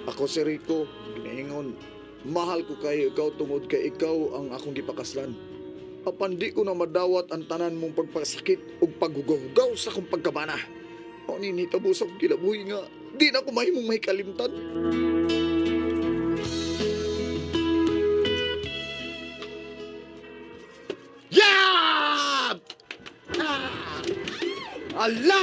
Ako si Rico, ginaingon. Mahal ko kayo ikaw tungod kay ikaw ang akong gipakaslan. Apan di ko na madawat ang tanan mong pagpasakit ug paghugaw-hugaw sa akong pagkabana. Mao ni nitabo sa akong kinabuhi nga di na ko mahimong may kalimtan. Yeah! Ah! Ala!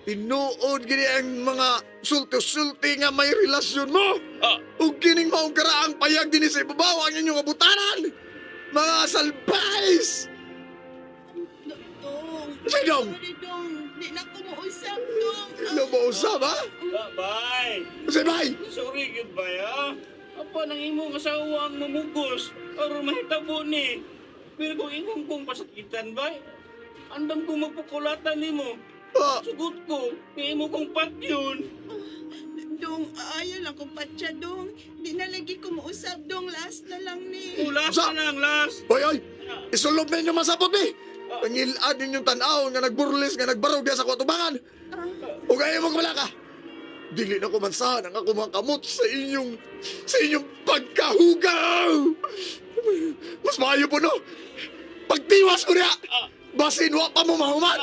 Tinuod gini ang mga sulti-sulti nga may relasyon mo. Ah. Ug kining maong karaang payag dinhi sa ibabaw ang inyong abutanan. Mga salbays! Dong. Sige, Dong. Sorry, Dong. Di na ko mausap, Dong. Ilo mo usab, ha? Bye! Say bye! Sorry, goodbye, ha? Apa nang imong asawa ang mamugos aron mahitabo ni. Pero kung imong kong pasakitan, bay, andam ko magpukulatan nimo. Ah, Sugot ko, kay imo kong patyon. Dong, ayaw lang kong patya, Dong. Di na lagi ko mausap, Dong. Last na lang ni. Ulas Sa- na lang, las. Hoy, hoy! Isulob na inyong masapot, ni! Pangilad ninyong tanaw nga nagburlis nga nagbarog diya sa kwatubangan! Ug ayaw mo ka! Dili na ko mansahan ang akong mga kamot sa inyong pagkahugaw! Mas maayo po, no? Pagtiwas ko niya! Basin, wa pa mo mahuman!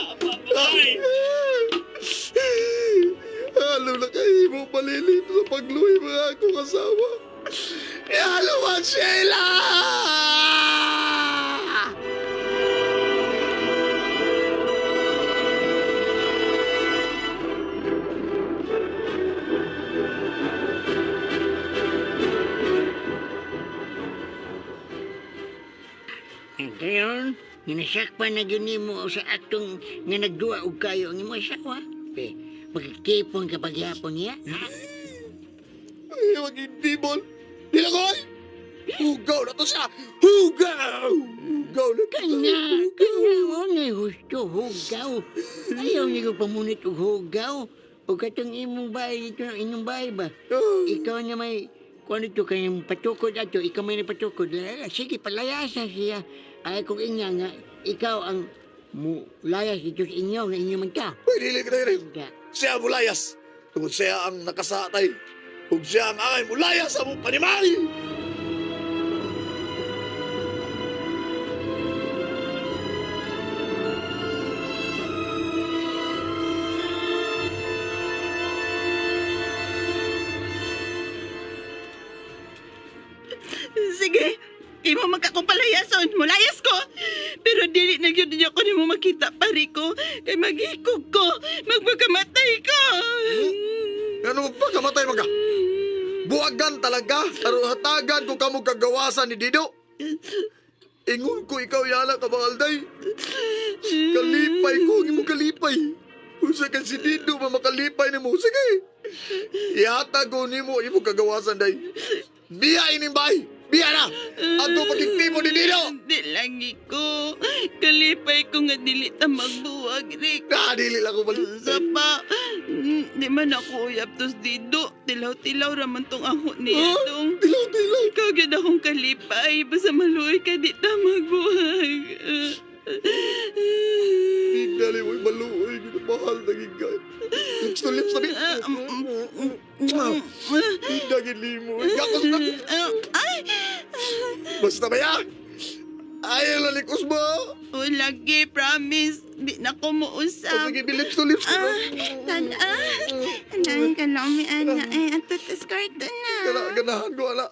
Bye! Halo na kayo mo palilip sa pagluhi mga akong asawa. Halo man, Sheila! Ngayon, ginasakpan na gyud nimo sa aktong nga nagduwa og kayo ang imong asawa. Pe, magkipon ka pagyapon niya. Ha? Ay, maging demon. Dilagoy! Hugaw na to siya! Hugaw! Hugaw na to Kana, siya! kana, mo na husto, hugaw. Ayaw niyo ko pamunit og hugaw. O katong imong bahay dito, inyong bahay ba? Ikaw na may, kung ano to, kayong patukod ato, ikaw may napatukod. Lala, sige, palayasan siya. Ay, kung inya nga, ikaw ang mu layas dito sa inyo, nga inyo man ka. Uy, dili ka na rin. Ka. Siya mulayas. Tungod siya ang nakasatay. Ug siya ang angay mulayas sa mong panimay! Sige. Imo magkakumpalayason. Mulayas ko. Pero dili na gyud niyo ko nimo makita pare ko. Kay maghikog ko. Magpakamatay ko. Ano magpakamatay maga? Buwagan talaga. Aron hatagan ko kamo kagawasan ni Dido. Ingon ko ikaw yana ka Alday. Kalipay ko, ang imong kalipay. Unsa kan si Dido ba makalipay nimo? Sige. Ihatag ko nimo imong kagawasan day. Biya ining bay. Biya na. Ato pagigtimo ni Dido. Di lagi ko. Kalipay ko nga dili ta magbuwag, Rick. Na dili lang ko balik. Sa pa, di man ako uyab tos dido. Tilaw-tilaw raman tong ako niya Huh? dong. Dilaw dilaw. Ikaw gyud akong kalipay. Basta maluoy ka, di ta magbuwag. Dali mo maluoy gid mahal na gid kay. Lips to lips na bi. Hindi gid limo. Gakos na. Ay! Basta ba ya? Ayaw lalikos mo. O lagi, promise. Di na ko muusap. Sige, bi lips to lips. Ah, tana. Anay ka lang, mi ana. Ay, ato tas kwarto na. Gana, ganahan ko, ala.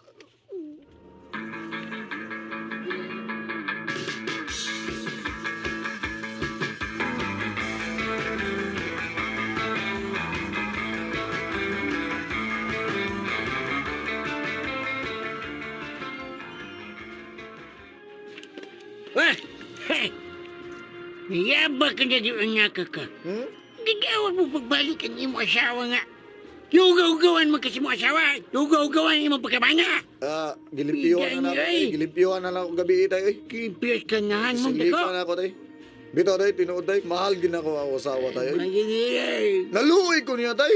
Wah! Hey! Niyaba ka na di ang naka ka. Hmm? Gigawag mo pagbalik ang imong asawa nga. Yugaw-gawan man kasi mo asawa. Yugaw-gawan imong pagkabana. Ah, gilimpiyuhan na Bigyan lang. niya, Eh, eh. gilimpiyuhan na lang ako gabi tay. Eh. Kipias ka nahan mong Silipan dako. na ako tay. Bitaw tay, tinuod tay. Mahal gid na ko ako asawa tay. Eh. Magigilay. Naluoy ko niya tay.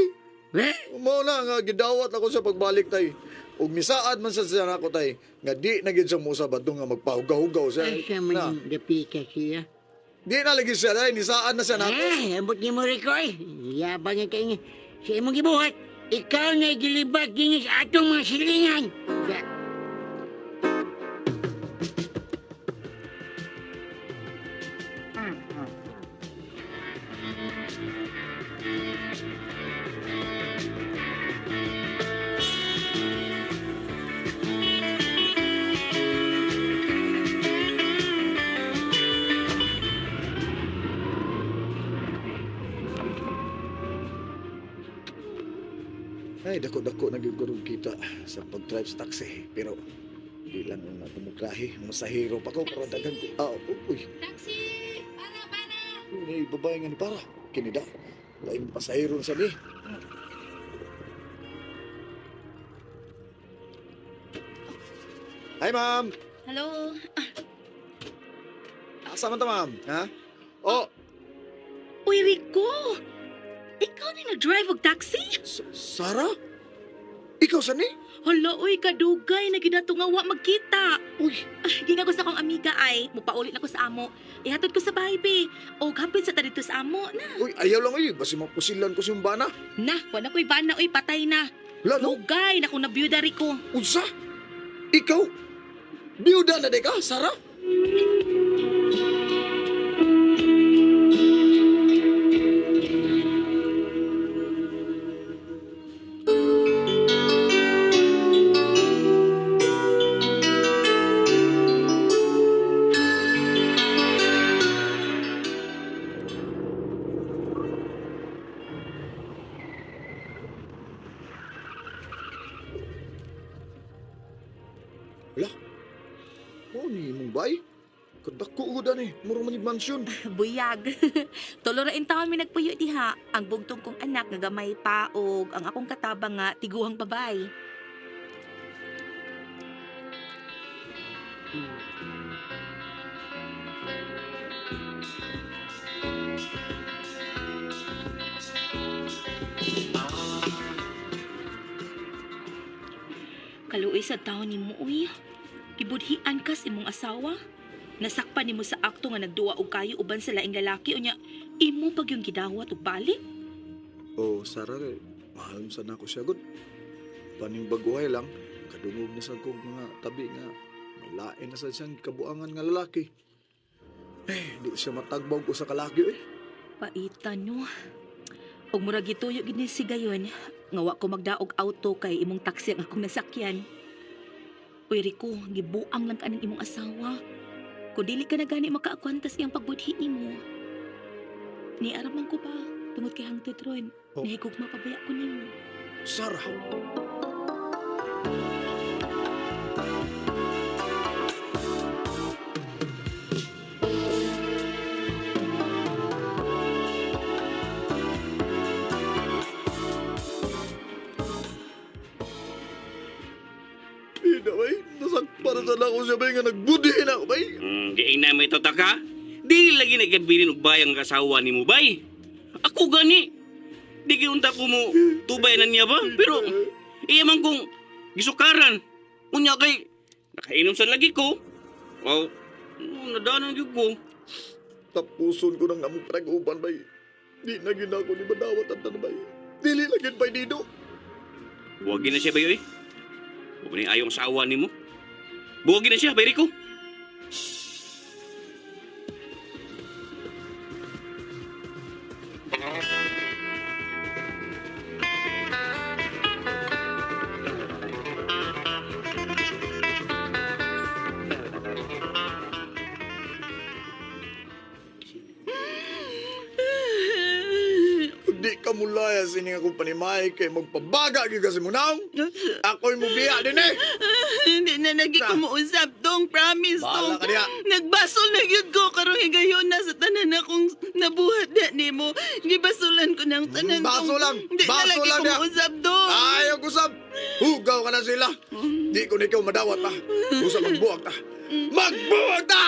Eh? Mao na nga gidawat ako sa pagbalik tay. Ug misaad man sa siya nako tay nga di na gid siya musa badong nga magpahugaw-hugaw siya. Asa Na, man dapita siya. di na lagi siya tay, nisaad na siya nako. Eh, ambot ni mo Rico eh. Yabang nga kay sa imong gibuhat. Ikaw na gilibak din sa atong mga silingan. Ay, dako-dako na gyud ko ron kita sa pag-drive sa taxi. Pero di lang na tumuklahi. Masahiro pa ko para daghan ko. Ah, uy. Taxi! Para, para! Ni babae nga ni para. Kinida. Laing pasahero na sa ni. Hi, ma'am. Hello? Asa man ta, ma'am? Ha? Oh, Uy, Rico! Ikaw na nag-drive og taxi? Sarah? Ikaw sa ni? Hala, uy, kadugay na ginato nga wa magkita. Uy, Ah, Ginga ko sa akong amiga ay, mupaulit na ko sa amo. Ihatod ko sa bahay, be. O hapit sa ta dito sa amo. Na, uy, ayaw lang uy. Basi mapusilan ko siyang bana. na, wala ko'y bana, uy, patay na. Wala, no? Dugay na kung nabiyuda, Rico. Unsa? Ikaw? Biyuda na di ka, Sarah? Wala. Mao ni imong bay? Kadako ko dani, murag manig mansion. Buyag. Tulo ra in taon mi nagpuyo diha. Ang bugtong kong anak nga gamay pa og ang akong katabang nga tiguang babay. Kaluoy sa taon nimo uy. Gibudhian ka sa imong asawa. Nasakpan nimo sa akto nga nagduwa og kayo uban sa laing lalaki unya imo pag yung gidawat og balik. Oh, Sarah, eh, mahal mo sana ako siya, good. Paning baguhay lang, kadungog na sa kong mga tabi nga, may lain na sa siyang kabuangan nga lalaki. Eh, di siya matagbaw ko sa kalaki, eh. Paita no. Og murag gituyo gid ni si gayon nga wa ko magdaog auto kay imong taxi ang akong nasakyan. Uy Rico, gibuang lang ka ng imong asawa. Kung dili ka na gani makaakwanta sa iyang pagbudhi nimo. Niaraman ko ba tungod kay hangtod ron. Oh. Nahigugma mapabaya ko nimo. Sarah! Hindi bay. Nasakpan na sana ako siya, bay, nga nagbudihin ako, bay. Di na may tataka. Di lagi nagkabilin og bayang kasawa ni mo bay. Ako gani. Di kay unta ko mo tubay na niya ba? Pero iya man kong gisukaran. Unya kay nakainom sa lagi ko. Wow, nadanan gyud ko. Tapuson ko ng among panag-uban, bay. Di na gina ako ni Badawat at bay. Dili na gid, bay, dito. Buwagin na siya bay oy. Huwag ni ayong asawa nimo. Buwagin na siya bay Rico. Di ka mulaya sini nga kong panimay kay magpabaga gyud kasi mo naong. Ako'y mubiya din eh. Hindi na lagi ko muusap dong, promise Bahala dong. ka diha. Nagbasol na gyud ko karong higayon na sa tanan akong nabuhat na nimo. Gibasulan ko ng tanan. Tanan Baso dong. lang. Di na Baso lagi lang ko niya. mausab dong. Ayaw kusab. Hugaw ka na sila. Di ko na ikaw madawat ta. Usa magbuwag ta. Magbuwag ta!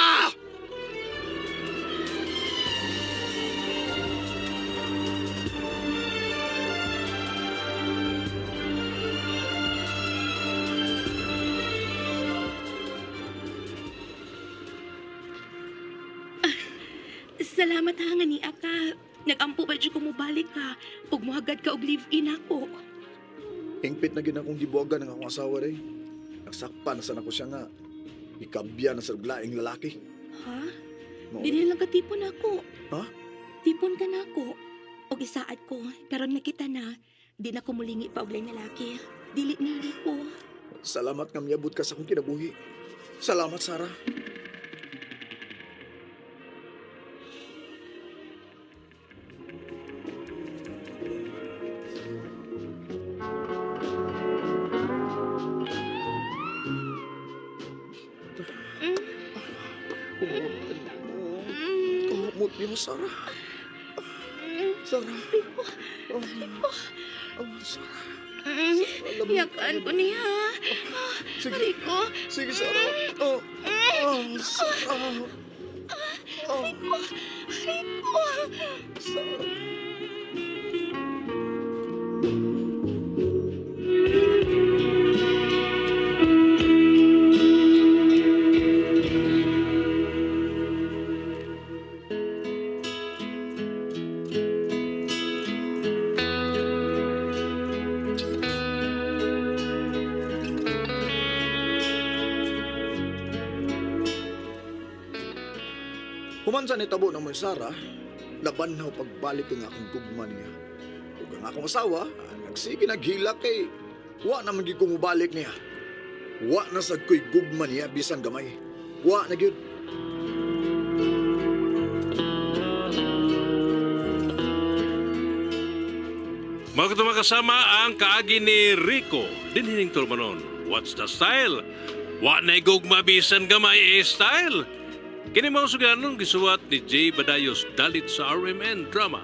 Salamat ha nga ni Aka. Nagampo ba dyan ko mobalik ka? Ug muhagad ka og live-in ako. Hingpit na gid akong gibuwagan ang akong asawa day. Nasakpan na sana ko siya nga. Ikabya na sa laing lalaki. Ha? Mao. Dili lang ka tipon ako. Ha? Tipon ka na ako. Og isaad ko, karon nakita na, di na ko mulingi pa og laing lalaki. Dili na ko. Salamat nga miyabot ka sa akong kinabuhi. Salamat, Sarah. Kumot niyo, Sarah. Sarah. Oh, oh, Sarah. Sarah, lamig. Yakaan ko niya. Sige. Rico. Sige, Sarah. Oh, oh, Sarah. Oh, Rico. Rico. Sarah. Human sa nitabo ng mga Sarah, laban na pagbalik ang akong gugma niya. Ug ang akong asawa, ah, nagsige naghilak kay wa na man gyud ko mobalik niya. Wa na sad ko'y gugma niya bisan gamay. Wa na gyud. Mga kasama ang kaagi ni Rico. Dinhining tulmanon. What's the style? Wa na gugma bisan gamay eh, style. Kini mga suganon gisuwat ni Jay Badayos dalit sa RMN Drama.